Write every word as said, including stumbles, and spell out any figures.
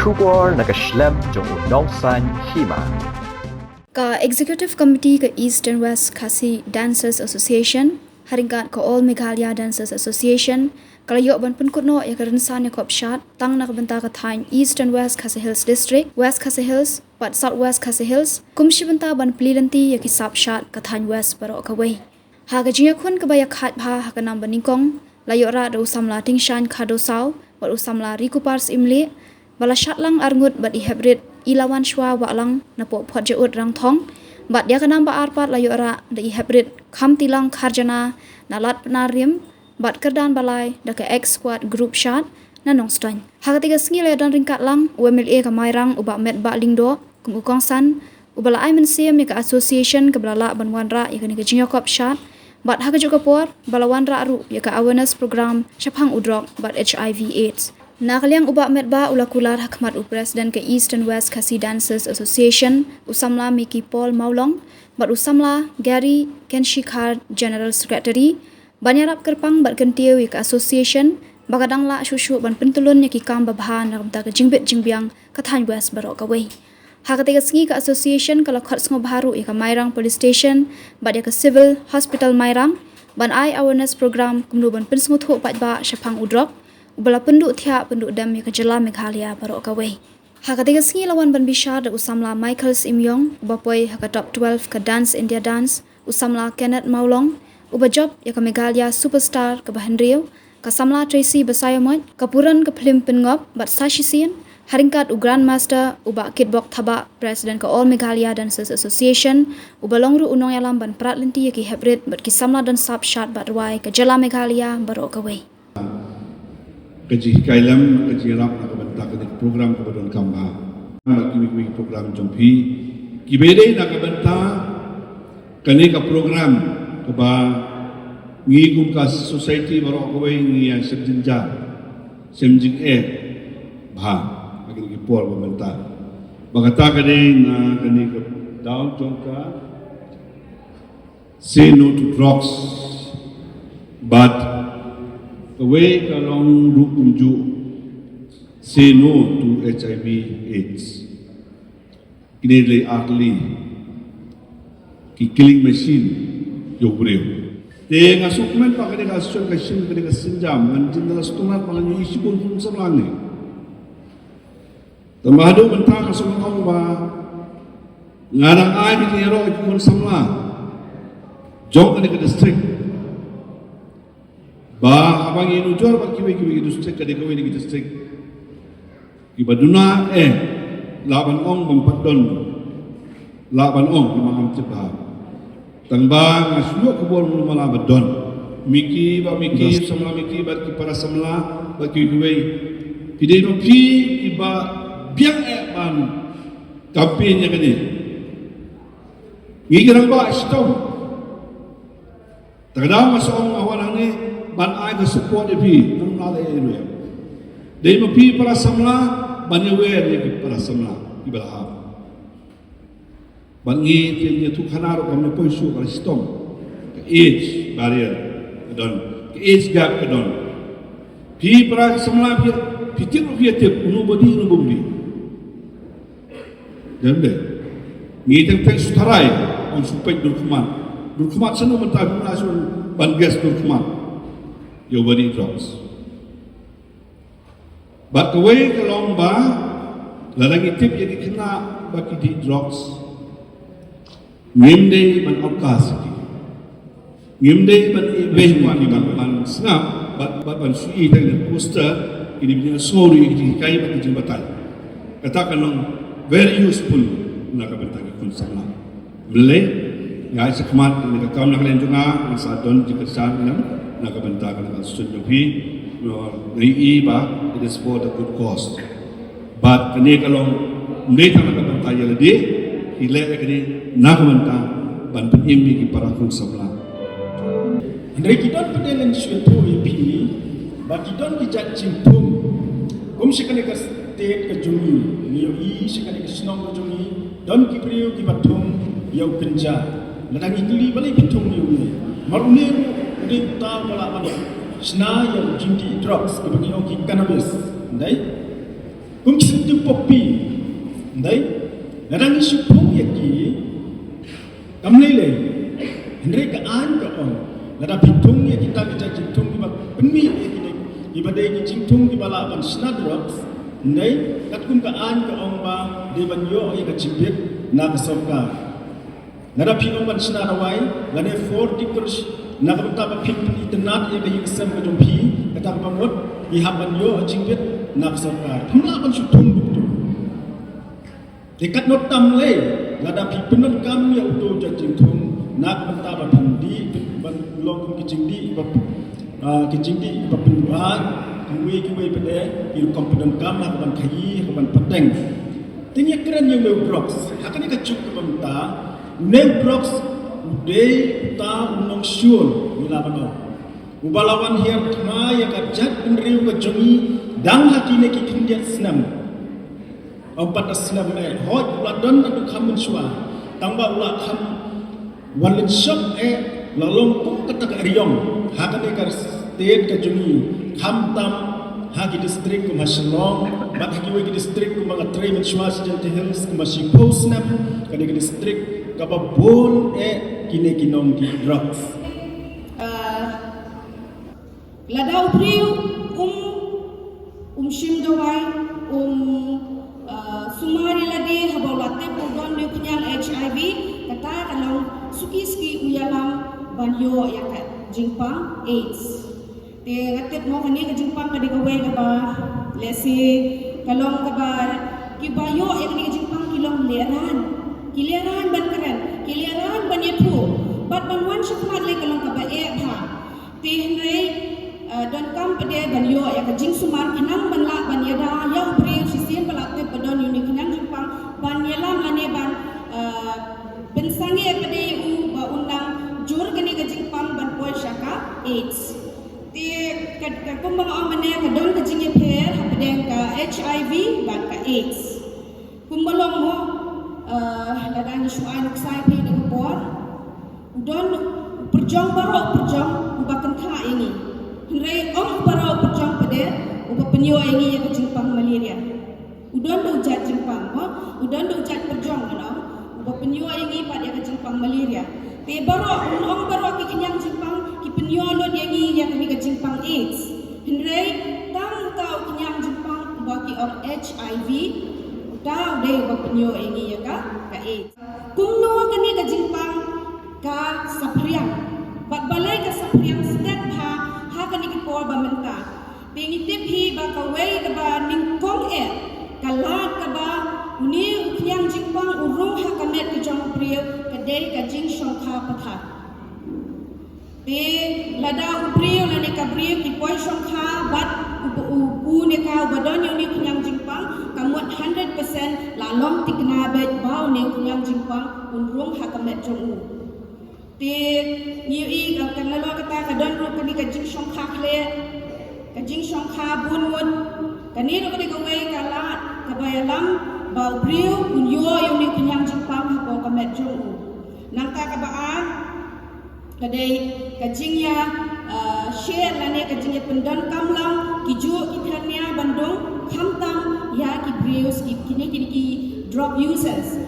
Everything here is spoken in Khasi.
Khubor na ka shlem jong u Nongsaiñ Hima. Ka Executive Committee ka East and West Khasi Dancers Association, ha ryngkat ka All Meghalaya Dancers Association, ka la ïoh ban pynkut noh ïa ka rynsan ïakob shad, tang na ka bynta ka thaiñ East and West Khasi Hills District, West Khasi Hills, bad South West Khasi Hills, kum shi bynta ban plie lynti ïa ki sap shad ka thaiñ West baroh kawei. Ha ka jingïakhun kaba ïakhaid bha ha ka nam ba nyngkong, la ïoh rah da u samla Tingshain Khardosaw, bad u samla Rikupar Syiemlieh, ba la shad lang arngut bad i heprit Ilawanshwa Wahlang napoh Photjaud Rangthong, bad ïa ka nam ba ar pat la ïoh rah da i heprit Khamtilang Kharjana na Lad Pnar Rim, bad kyrdan ba lai da ka X Squad Group shad na Nongstoiñ. Ha katei ka sngi la ïadon ryngkat lang u M L A ka Mairang u Bah Metbah Lyngdoh, kum u kongsan, uba la ai mynsiem ïa ka association kaba la lah ban wanrah ïa kane ka jingïakob shad, bad ha kajuh ka por, ba la wanrah ruh ïa ka awareness program shaphang u drok bad H I V AIDS. Na ka liang u Bah Metbah u la kular ha khmat u President ka East and West Khasi Dancers Association, u samla Mickey Paul Mawlong, bad u samla Gary Kenshikhar, General Secretary, ban ïarap kyrpang bad kyntiew ïa ka association, ba ka dang lah shuh shuh ban pyntyllun ïa ki kam babha na ka bynta ka jingbit jingbiang ka thaiñ West baroh kawei. Ha katei ka sngi ka association ka la khot sngewbha ruh ïa ka Mairang Police Station, bad ïa ka Civil Hospital Mairang, ban ai awareness program kumno ban pynsngewthuh paidbah shaphang u drok, uba la pynduh thiah pynduh dem ïa ka jylla Meghalaya baroh kawei. Ha katei ka sngi la wan ban bishar da u samla Michael Syiemiong, uba poi ha ka top twelve ka Dance India Dance, u samla Kenneth Mawlong, uba jop ïa ka Meghalaya Superstar kaba hynriew, ka samla Tracy Basaiawmoit, ka puran ka phlim Pynngop, bad sa shisien, ha ryngkat u Grandmaster, u Bah Kitbok Thabah, President ka All Meghalaya Dancers Association, uba long ruh u nongïalam ban prat lynti ïa ki heprit, bad ki samla don sap shad bad rwai ka jylla Meghalaya baroh kawei. Ka jinghikai lem, ka jingïarap na ka bynta kane ka program kaba donkam bha. Bad kiwei kiwei ki program jong phi kiba dei na ka bynta kane ka program kaba ngi kum ka society baroh kawei ngi ïa shem jynjar, shem jingeh bha ha kine ki por ba mynta. Ba kata ka dei na kane ka daw jong ka Say no to drugs, but kawei ka long ruh kumjuh, say no to H I V AIDS. Kine dei ar tylli ki killing machine ïa u briew. Te nga sngewkmen ba kane ka association ka shim kane ka sienjam, ngan jin da la sngewtynnat ba ngan ïohi shibun khun samla ngi. Tangba haduh mynta nga sngewthuh ba nga dang ai ki jingïaroh ïa ki khun samla jong kane ka district. Ba haba ngi nujor bad kiwei kiwei ki district, ka dei kawei na ki district kiba duna eh lah ban ong bym pat don. Lah ban ong, ki ma ngam tip bha. Tangba nga shu ïoh khubor mano mano ba don. Miki, ba Miki, samla Miki, ba ki para samla, ba kiwei kiwei. Phi dei ba phi kiba biang eh ban campaign ïa kane. Ngi ki rangbah shitom. Te ka daw nga sa ong nga wan hangne ban ai ka support ïa phi, ngam lah leh ïa ruh. Dei ma phi para samla ban ïawer ïa ki para samla kiba la hap. Bad ngi te ngi ïathuh khana ruh kumne poi shuh ka la shitom. Ka age barrier ka don, ka age gap ka don. Phi para samla phi, phi tip ruh phi ïatip uno ba dih uno bym dih. Dei ne em? Ngi teng teng shu tharai, ym shu peit dur khmat. Dur khmat shano mynta, phi lah shu ban guess dur khmat ïa uba dih drugs. Bad kawei ka long ba lada ngi tip ïa ki khynnah ba ki dih drugs, ngim dei ban outcast ïa ki. Ngim dei ban ïeh beiñ ïa ki, ban, ban sngap, ban, ban, ban shu ïeh tang ïa ka poster, kine ba ïa sngew ïa ki jinghikai bad ki jingbatai. Kata kan long very useful na ka bynta ki khun samla. Mynlei nga ai shakhmat na ka kam na ka liang jong nga, nga sa don jingkyrshan na ka bynta kane ka association jong phi. Nga ïohi ba it is for the good cause. Bad kane ka long ym dei tang na ka bynta ïa lade, ki leh ïa kane na ka bynta ban pynim ïa ki para khun samla. Hynrei ki don pat de ngan shu ïathuh ïa phi ba ki don ki jait jingthung. Kum sha kane ka state ka jong ngi, ngi ïohi sha kane ka shnong ka jong ngi, don ki briew kiba thung ïa u kynja. Lada ngi kylli balei phi thung ïa une, mar une ruh u dei uta uba lah ban shna ïa u jingdih drugs kiba ngi ong ki cannabis. Ym dei? Kum ki symptom poppy. Ndai, lada ngi shu thung ïa ki, kam lei lei. Hynrei ka aiñ ka ong, lada phi thung ïa kita ki jait jingthung kiba pynmih ïa kine, kiba dei ki jingthung kiba lah ban shna drugs, ndai, katkum ka aiñ ka ong ba dei ban ïoh ïa ka jingbit na ka sorkar. Lada phi ong ban shna dawai, lane forty kurus, na ka bynta ba phin pynitynnad ïa ka ïing ka sem ka jong phi, kata ka mut, phi hap ban ïoh jingbit na ka sorkar. Phim lah ban shu thung duk tu. Te katno tam lei, lada phi pyndonkam ïa uto u jait jingthung, na ka bynta ba phin dih, ban long kum ki jingdih, ba, ah, ki jingdih, ba pynduh, kiwei kiwei pat de, ki rukom pyndonkam, ha ka ban khaïi, ha ka ban pateng. Te ngi kren ïa u drugs, ha kane ka juk kaba mynta, u drugs, u dei uta u nongshun, ngi la ban ong. Uba la wan hiar thma ïa ka jaitbynriew ka jong ngi, dang ha kine ki khyndiat snem. Ym pat da snem eh, hooid u la don naduh kham mynshuwa. Tang ba u la kham wan lynshop eh, la long kum kata ka eriong. Ha kane ka state ka jong ngi, khamtam ha ki district kum ha Shillong, bad ha kiwei ki district kum ba nga trei mynshuwa sha Jaintia Hills, kum ha Shiphew snem, kane ka district kaba bun eh kine ki nong ki drugs. Ah, Lada u briew um, um shim dawai, um, uh, sumar ïa lade haba u la tip u don ïa u khñiang H I V, kata ka long suki suki u ïalam ban ïoh ïa ka jingpang AIDS. Te nga tip mo kane ka jingpang ka dei kawei kaba, lehse, ka long kaba, kiba ïoh ïa kane ka jingpang ki long lehrain. Ki lehrain ban kren, ki lehrain ban ïathuh, bad ban wan shakhmat lei ka long kaba eh bha. Te hynrei, eh, donkam pat de ban ïoh ïa ka jingsumar khnang ban lah ban ïada ïa u briew shisien ba la tip ba don ïa une u khñiang jingpang ban ïalam lane ban, eh, pynsangeh pat de ïa u ba un nang jur kane ka jingpang ban poi sha ka AIDS. Te ka, ka kumba nga ong mynne ka don ka jingïapher hapdeng ka H I V bad ka AIDS. Kumba long mo, eh, lada ngi shu ai nuksa ïa phi ha kane ka por. U don u pyrjong baroh u pyrjong uba kyntha ïa ngi. Hynrei ym u baroh u pyrjong pat de uba pynïoh ïa ngi ïa ka jingpang malaria. U don da u jait jingpang mo, u don da u jait pyrjong mo, uba pynïoh ïa ngi pat ïa ka jingpang malaria. Te baroh, ym ong baroh ki khñiang jingpang ki pynïoh lut ïa ngi ïa kane ka jingpang AIDS. Hynrei tang uta u khñiang jingpang uba ki ong H I V, uta u dei uba pynïoh ïa ngi ïa ka, ka AIDS. Kumno kane ka jingpang ka saphriang? Bad balei ka saphriang stet bha ha kane ki por ba mynta? Te ngi tip hi ba kawei kaba nyngkong eh ka lad kaba une u khñiang jingpang u rung ha ka met ka jong u briew ka dei ka jingshongkha pathar. Te lada u briew lane ka briew ki poi shongkha bad u, u, u ne ka uba don ïa une u khñiang jingpang, ka mut hundred percent la long thikna beit ba une u khñiang jingpang un rung ha ka met jong u. Te ngi ïohi ka, kan la long kata ka don ruh kane ka jingshongkha khleh, ka jingshongkha bun ngut. Kane ruh ka dei kawei ka lad kaba ïalam ba u briew un ïoh ïa une u khñiang jingpang hapoh ka met jong u. Nangta kaba ar, ka dei ka jingïa, ah, share lane ka jingïapyndonkam lang ki juh ki thyrnia ban dung khamtam ïa ki briew ki, kine ki, ki drug users.